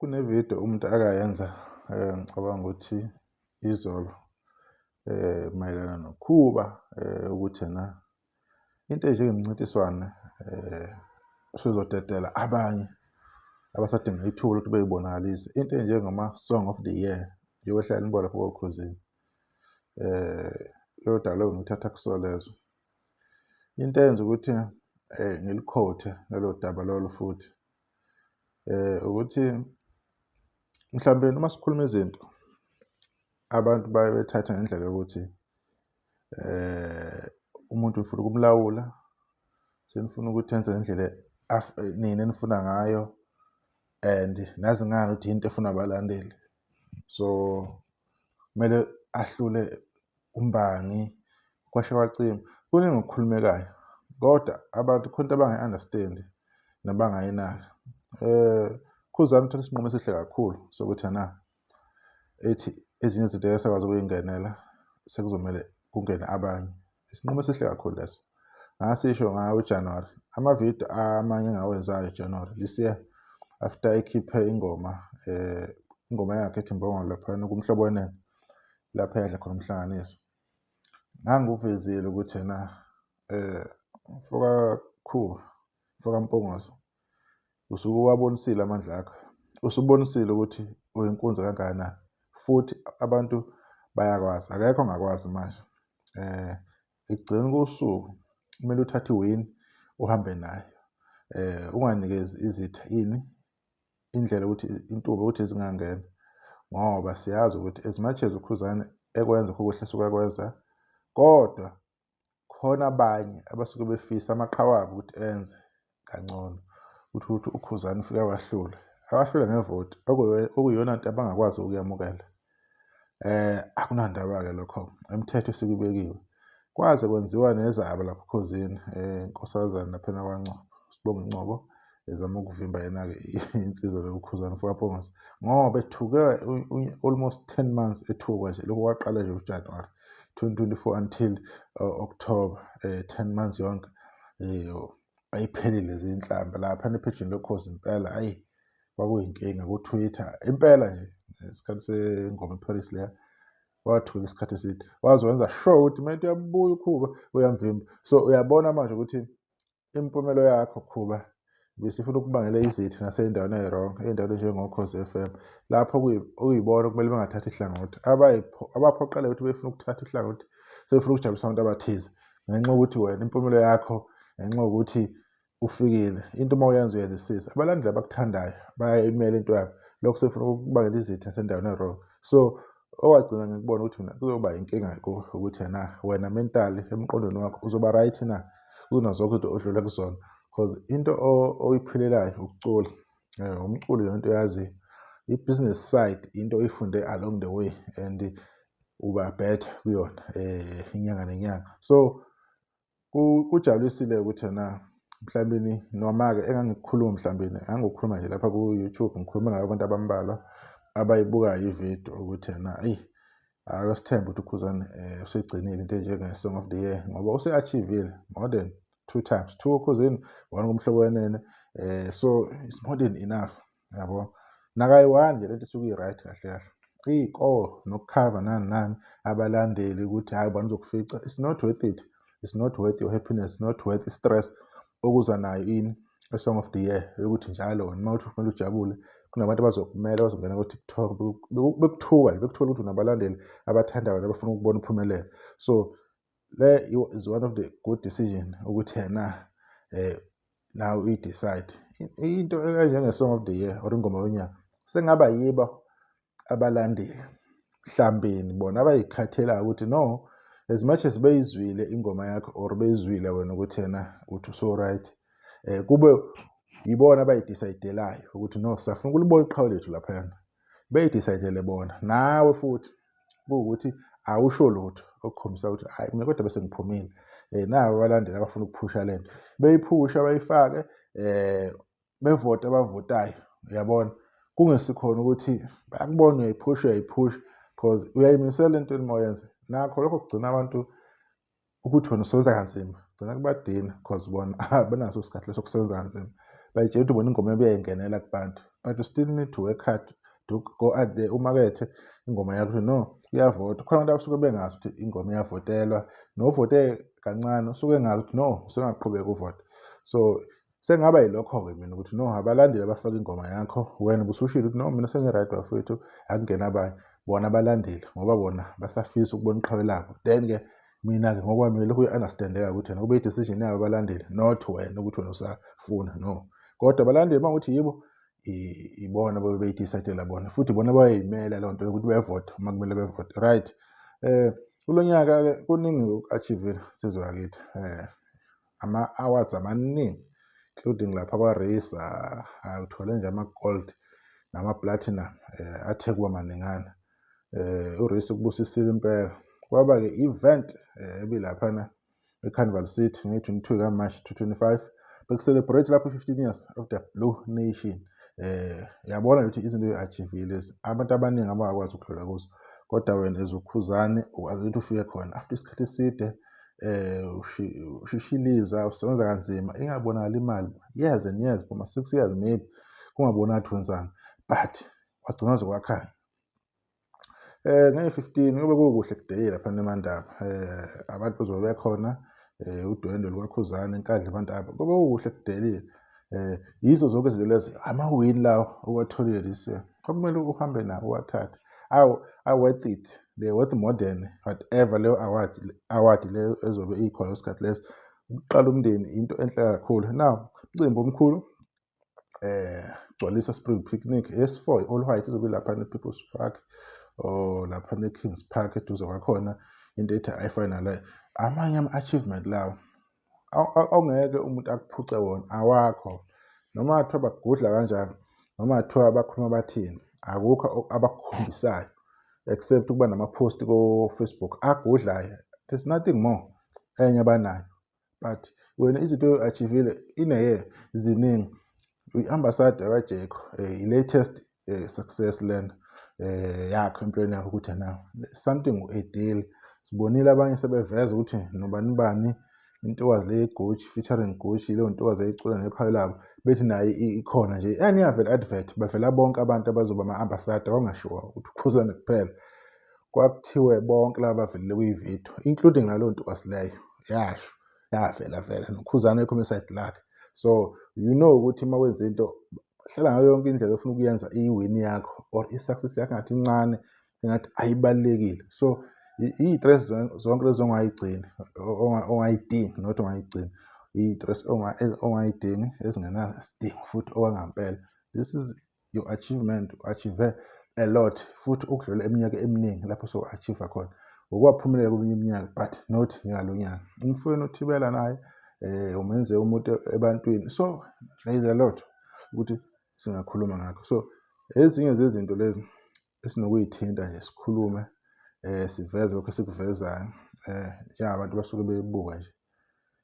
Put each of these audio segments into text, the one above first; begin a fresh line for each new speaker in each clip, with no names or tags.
Kune-video umuntu akayenza, ngicabanga ukuthi izolo, mayelana noKhuba, ukuthi ena into enjengemincintiswane usuzodedela abanye abasadinga ithuba lokuthi bey'bonakalise. Into enjengama-Song of the Year, njengoba ehlala nibona lapho koKhozini. Lolo daba lolo ngiluthatha kuSolezwe. Into eyenza ukuthi ngilikhothe lolo daba lolo futhi ukuthi mhlawumbe uma sikhuluma izinto abantu baye bethatha ngendlela yokuthi umuntu ufuna ukumlawula, senifuna ukuthi enze ngendlela nina enifuna ngayo and nazi ngani ukuthi into efunwa abalandeli. So kumele ahlule umbangi kwashe kwacima. Kuningi okukhulumekayo kodwa abantu khona into abangayi-understand nabangayinaki. Khuzani uthatha isinqumo esihle kakhulu sokuthi ena ethi ezinye izinto esakwazi ukuyingenela sekuzomele kungene abanye. Isinqumo esihle kakhulu leso. Ngasisho ngawo uJanuary, amavidiyo amanye engawenzayo January this year after ekhiphe ingoma, ingoma yakhe ethi Mbongolo laphayana kuMhlobo Wenene, lapho eyadla khona umhlanganiso. Ngangiwuvezile ukuthi ena mfoka Khuba, mfoka Mpungose, usuke uwabonisile amandla akho, usubonisile ukuthi uyinkunzi kangakanani, futhi abantu bayakwazi, akekho ongakwazi manje. Ekugcineni kosuku kumele uthathe i-win uhambe nayo, unganikezi izitha ini indlela ukuthi intuba ukuthi zingangena, ngoba siyazi ukuthi as much as uKhuzani ekwenza lokhu okuhle esuke ekwenza, kodwa khona abanye abasuke befisa amaqhawe abo ukuthi enze kangcono, uthole ukuthi uKhuzani ufike awahlule, awahlule ngevoti okuyiyona nto abangakwazi ukuyamukela. Akunandaba-ke lokho, imithetho isuke ibekiwe. Kwaze kwenziwa nezaba lapho oKhozini, inkosazana laphana kwaNgcobo, Sibonga Ngcobo, ezama ukuvimba yena-ke insizwa le uKhuzani mfoka Mpungose, ngoba ethuke almost 10 months ethukwa nje, lokhu kwaqala nje uJanuwari 2024 until October, 10 months yonke, ayiphelile zinhlamba laphana ephejini loKhozi impela, ayi kwakuyinkinga ku-Twitter impela nje isikhathi sengoma eParis leya, wathuka isikhathi eside, waze wenza sure ukuthi uma into uyabuya uKhuba uyamvimba. So uyabona manje ukuthi impumelo yakho Khuba besifuna ukubangela izitha nasey'ndaweni ey'wrong, ey'ndaweni enjengoKhozi FM, lapho okuyibona okumele bengathathi ihlangothi, abaphoqeleka ukuthi befuna ukuthatha ihlangothi, sebefuna ukujabulisa abantu abathize ngenxa yokuthi wena impumelo yakho, ngenxa yokuthi ufikile, into uma uyenza uyenzisisa, abalandeli abakuthandayo bayayimela into yabo, lokho sebefuna ukubangela izitha nasendaweni e-wrong. So okwagcina ngikubona ukuthi mina kuzoba inkinga kuwe ukuthi yena wena mentally emqondweni wakho uzoba right na, kunazo zonke izinto odlula kuzona, because into oyiphilelayo ukucula, umculo yonto oyaziyo, i-business side into oyifunde along the way and uba better kuyona inyanga nenyanga. So kujabulisile ukuthi na mhlawumbe noma-ke engangikukhuluma, mhlawumbe ngangikukhuluma nje lapha ku-YouTube, ngikhuluma nabo abantu abambalwa abayibukayo ividiyo ukuthi yena eyi ake sithembe ukuthi uKhuzani usuyigcinile into enjenge-Song of the Year, ngoba use-achieve-ile more than 2 times, 2 oKhozini, 1 kuMhlobo Wenene, so it's more than enough, yabo. Nakayi-one nje lento isuke i-right kahle kahle, iy'kolo nokukhava nani nani abalandeli ukuthi hhayi ubani uzokufica, it's not worth it, it's not worth your happiness, it's not worth stress okuza nayo ini i-Song of the Year, yokuthi njalo wena uma uthi kumele ujabule kunabantu abazokumela, abazongena ko-TikTok bekuthuka nje, bekuthola ukuthi unabalandeli abathanda wena, abafuna ukubona uphumelela. So le is one of the good decision ukuthi yena now uyi-decide into enjenge-Song of the Year or ingoma yonyaka, sengaba yibo abalandeli mhlambeni bona abayikhathelayo ukuthi no, as much as beyizwile ingoma yakho or beyizwile wena ukuthi yena uthi so right, kube yibona abayidecidelayo ukuthi no, sifuna ukulibona iqhawe lethu laphayana, beyidecidele bona. Nawe futhi kuwukuthi awusho lutho okukhombisa ukuthi hayi mina kodwa bese ngiphumile, nabo abalandeli abafuna ukuphusha lento beyiphusha bayifake, bevote abavotayo, uyabona kungesikhona ukuthi bayakubona uyayiphusha uyayiphusha, because uyayimisela entweni uma uyenza. Nakho lokho kugcina abantu ukuthi wena usebenza kanzima, gcina kubadina, because bona abanaso isikhathi leso kusebenza kanzima, bayitshela ukuthi bona ingoma yabo iyayingenela kubantu, But you still need to work hard to go out there umakethe ingoma yakho ukuthi no, iyavota. Khona abantu abasuke bengazi ukuthi ingoma iyavotelwa, novote kancane usuke engazi ukuthi no, usengaqhubeka uvota. So sengaba yilokho-ke mina ukuthi no, abalandeli abafaka ingoma yakho, wena ubusushilo ukuthi no, mina sengi-right bafowethu, akungena abanye. Bona abalandeli ngoba bona basafisa ukubona iqhawe labo. Then-ke mina-ke ngokwami lokhu kuya-understand-eka ukuthi yena kube i-decision yabo abalandeli, not wena ukuthi wena usafuna, no. Kodwa abalandeli uma kuthi yibo, ibona babe beyi-decide-ela bona, futhi ibona abayimela leyo nto yokuthi bevote uma kumele bevote, right? Kulo nyaka-ke kuningi oku-achieve-ile sizwe yakithi, ama-awards amaningi, including lapha kwa-RiSA, uthole nje ama-gold nama-platinum, athe kuba maningana. URiSA ukubusisile impela. Kwaba-ke event ebilaphana eCarnival City ngeyi-22 kaMashi 2025, beku-celebrate lapho 15 years of the Blue Nation. Yabona ukuthi izinto oyi-achieve-ile lezi, abantu abaningi abangakwazi ukudlula kuzo, kodwa wena as uKhuzani ukwazi ukuthi ufike khona after isikhathi eside, ushishiliza, usebenza kanzima, ingabonakali imali years and years, boma 6 years maybe, kungabonakali ukuthi wenzani, but wagcina waze kwakhanya. Ngeyi-15 kube kukuhle kudeyile lapha eMandaba. Abantu bazobe bekhona, udwendwe lukaKhuzani eNkandla eMandaba. Kube kukuhle kudelile. Yizo zonke izinto lezi, amawini lawo owatholile this year. Kwakumele uhambe nawo uwathathe. Awu, are worth it. They worth more than whatever leyo award leyo ezobe ikhona leso sikhathi leso. Ukuqala umndeni into enhle kakhulu. Now, umcimbi omkhulu, Gcwalisa Spring Picnic S4 All White izobe lapha ne-People's Park or lapha ne-Kings Park eduze kwakhona, into ethi ayifinal. Amanye ama-achievement lawo ongeke umuntu akuphuce wona, awakho, noma kuthiwa bakugudla kanjani, noma kuthiwa bakhuluma bathini, akukho abakukhombisayo except ukuba nama-post ko-Facebook agudlayo. There's nothing more enye abanayo, but wena izinto oyi-achieve-ile in a year ziningi. Uyi-ambassador kaJeko, i-latest success lena yakho empilweni yakho, ukuthi na something u-add-ile. Sibonile abanye sebeveza ukuthi nobani bani, intokazi le Gucci featuring Gucci, leyo ntokazi eyicula neqhawe labo, bethi nayo ikhona nje, and iyavela advert, bavela bonke abantu abazoba ama-ambassador. Kwangashiwo ukuthi uKhuzani kuphela, kwakuthiwe bonke laba bavelele kwividiyo, including naleyo ntokazi leyo, yasho yavela vela noKhuzani ekhoma e-side lakhe. So you know ukuthi uma wenza into, hlala ngayo yonke indlela ofuna ukuyenza i-win yakho or i-success yakho, ngathi incane, engathi ayibalulekile. So iy'stress zonke lezo ongayigcini, ongayidingi, not ongayigcini, iy'stress ongayidingi, ezingenasidingo futhi okwangampela. This is your achievement. U-achieve a lot futhi ukudlula iminyaka eminingi lapho so-achieve khona, ngokwaphumelela kweminye iminyaka, but not njengalo nyaka. Umfowenu uThibela naye, umenze umuntu ebantwini, so there is a lot ukuthi singakhuluma ngakho. So ezinye zezinto lezi esinokuyithinta nje, sikhulume, siveze lokho esikuvezayo, njengabantu basuke bebuka nje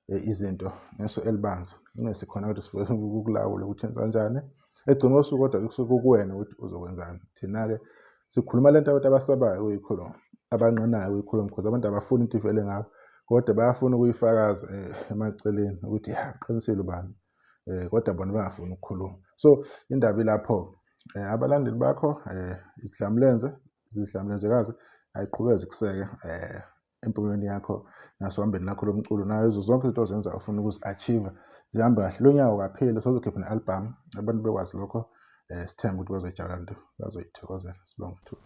izinto ngeso elibanzi, kungesikhona ukuthi siveze ukulawula ukuthi enza kanjani egcina kosuku, kodwa kusuke kukuwena ukuthi uzokwenzani. Thina-ke sikhuluma lento abantu abasabayo ukuyikhuluma, abanqenayo ukuyikhuluma, because abantu abafuni into ivele ngabo, kodwa bayafuna ukuyifakaza emaceleni ukuthi ya, qinisile ubani, kodwa bona bangafuni ukukhuluma. So indaba ilapho, abalandeli bakho, izidlamlenze, izidlamlenzekazi, ayiqhubeke zikuseke empilweni yakho nasohambeni lakho lomculo, nazo zonke izinto ozenza ufuna ukuzi-achieve zihambe kahle. Lo nyaka ukapheli, sozokhipha ne-album, abantu bekwazi lokho. Sithembe ukuthi bazoyijabula lento, bazoyithokozela. Sibonge ithuba.